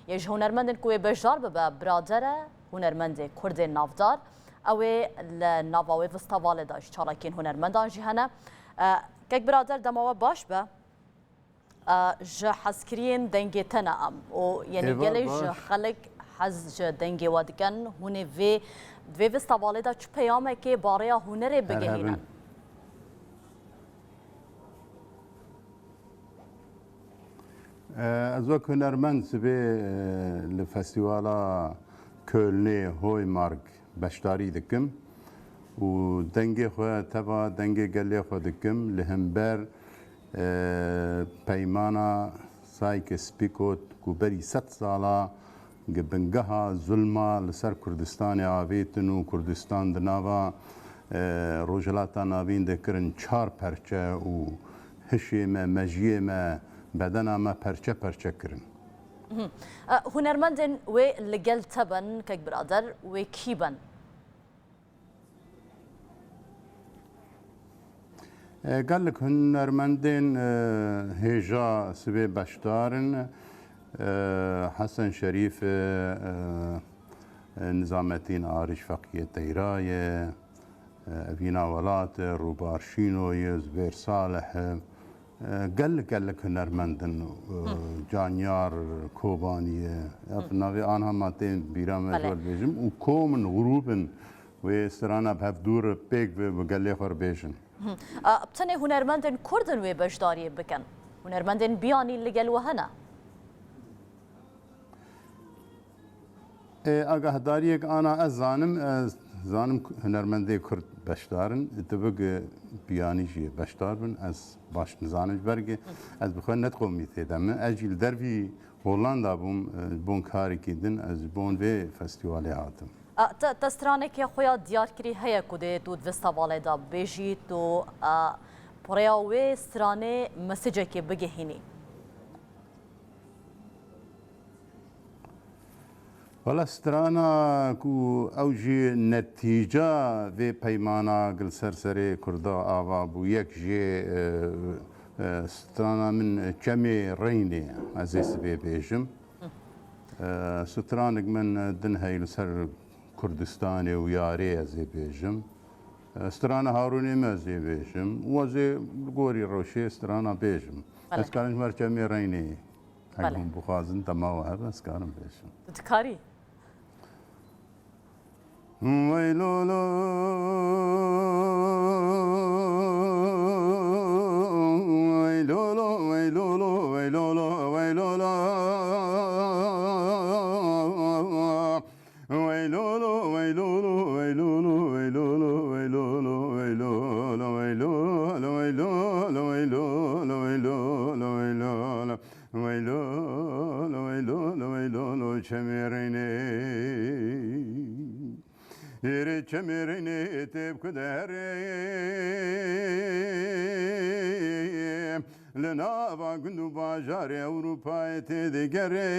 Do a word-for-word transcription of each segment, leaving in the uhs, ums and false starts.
Yê ji hunermendên ku wê beşdar bibe, birader e, hunermendê Kurdê navdar. Ew ê li nava wê festivalê de ji çalakiyên hunermendan jî hene. E, kek birader, dema we baş be. E, ji hezkiriyên dengê te ne em û, yenî, Êva gelê ji baş. Xelk hez ji dengê we dikin. Hûn ê vê, vê festivalê de çi peyamekê barêya hunerê Her bigihînin? Hebin. E, ez wek hunermend sibê, e, li Festîvala Kölnê Hoymark beşdarî dikim û dengê xwe teva dengê gelê xwe dikim. Li hember, e, peymana Sykes-Picot ku berî sed sala gi bingeha zulma li ser Kurdistanê avêtin û Kurdistan di nava, e, Rojhilata Navîn de kirin çar perçe û hişê me, mejiyê me, bedena me perçe perçe kirin. Mhm. E, hunermendên wê li gel te bin, kek birader, wê kî bin? E, gelek hunermendên, e, hêja sibê beşdar in. E, Hesen Şerîf, e, e, Nizametîn Arîş Feqiyê Teyra ye, e, Evîna Welat e, Rûbar Şîno ye, Zubêr Salih e, e, gelek, gelek hunermend in, e, Hı. Canyar Kobanî ye. Ev Hı. navê anha ma tên bîra me Belê. ji we dibêjim û kom in, grûp in, wê strana bi hev dûr pêk ve bi gelê xwe re bêjin. Hı. A, bi tenê hunermendên Kurd in wê beşdariyê bikin? Hunermendên biyanî li gel we hene? Ê, agahdariyek ana ez zanim, ez zanim ku hunermendê Kurd beşdar in. Divig biyanî jî beşdar bin. Ez baş nizanim ji ber ku ez bi xwe ne di komîtê de me. Ez jî li dervî Hollanda bûm, e, ji bon karekî din ez ji bon vê festîvalê hatim. A, te, te stranekê xwe ya diyarkirî heye ku dê tu di vê festîvalê de bêjî, tu, a, bi rêya wê stranê mesajekê bigihînî? Wela strana ku ew jî netîca vê peymana li ser serê Kurda ava bû. Yek jê, e, e, strana min Çemê Reynê, ez ê sibê bêjim. E, stranik min din heye li ser Kurdistanê û yarê ez ê bêjim. E, strana Harûnê me ez ê bêjim. Û ez ê li gorî rewşê strana bêjim. Belê. Ez karim ji ber Çemê Reynê. Eger Belê. hûn bixwazin, dema we hebe, ez karim bêjim. Tu dikarî? Weylolo, weylolo, weylolo, weylolo, weylolo, weylolo. Weylolo, weylolo, weylolo, weylolo, weylolo, weylolo, weylolo, weylolo, weylolo, weylolo, weylolo. Weylolo, weylolo, weylolo, Çemê Reynê. Êrê Çemê Reynê tê bi ku de herê. Li nava gund û bajarê Ewropayê tê digerê.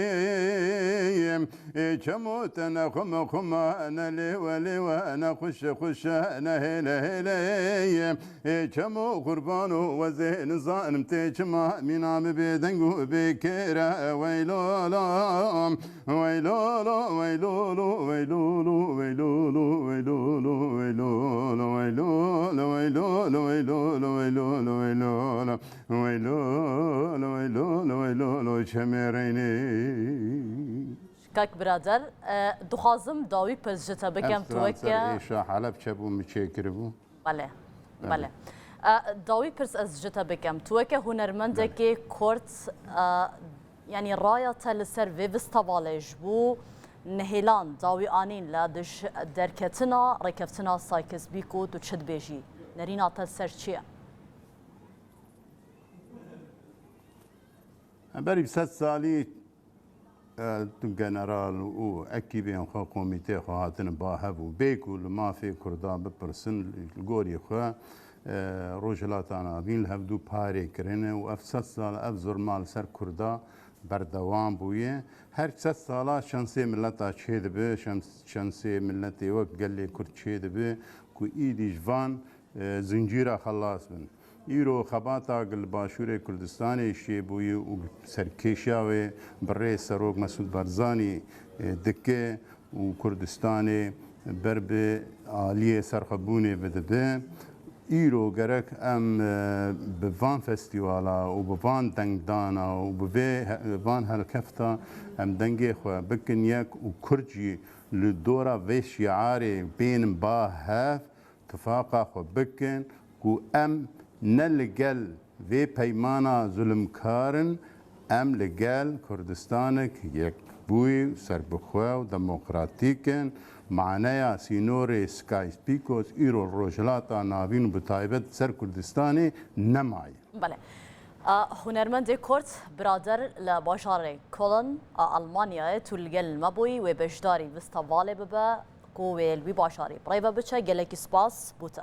Ê çemo te ne xwe me xwe me, ne lê we lê we, ne xweş e xweş e, ne hêle hêle ye. Ê çemo qurbano, we zê nizanim tê çima, mîna min bêdeng û bêkêr e. Weylolo, weylolo, weylolo, weylolo, weylolo, weylolo, weylolo, weylolo, weylolo, weylolo, weylolo, weylolo, weylolo, weylolo, weylolo, Çemê Reynê. Kak birader, e, dixwazim dawî pirs ji te bikem, tu weke Ev stran ser êşa Helebçe bû, min çêkiribû. Belê, Belê. belê. E, dawî pirs ez ji te bikem. Tu weke hunermendekê Belê. Kurd, e, yanî raya te li ser vê festîvalê ji bo nehêlan dawî anîn li dij derketina rêkeftina Sykes-Picot, tu çi dibêjî? Nerîna te li ser çi ye? Berî sed salî E, tu general û ekîbên xwe, komîtê xwe hatine ba hev û bê ku li mafê Kurda bipirsin, li gorî xwe, e, Rojhilata Navîn li hevdû parê kirine û ev sed sal ev zurma li ser Kurda berdewam bûye. Her sed sala şensê mileta çêdibe, şems-, şensê miletê wek gelê Kurd çêdibe ku îdî ji van e, zincîra xelas bin. Îro xebata li Başûrê Kurdistanê çêbûyî û serkêşiya wê bi rê Serok Mesûd Barzanî, e, dike û Kurdistanê ber bi aliyê serxwebûnê ve dibe. Îro gerek em, e, bi van festîvala û bi van dengdana û bi vê he-, van helkefta em dengê xwe bikin yek û Kurd jî li dora vê şiarê bên ba hev tifaqa xwe bikin ku em ne li gel vê peymana zulmkar in, em li gel Kurdistanek yekbûyî, serbixwe û demokratîk in. Maneya sînorê Sykes-Picot îro li Rojhilata Navîn û bi taybet ser Kurdistanê nemaye. Belê. A, hunermendê Kurd, birader li bajarê Köln a Almanyayê, tu li gel me bûyî, wê beşdarî festîvalê bibe ku wê li wî bajarî bi rê ve biçe. Gelekî spas bo te.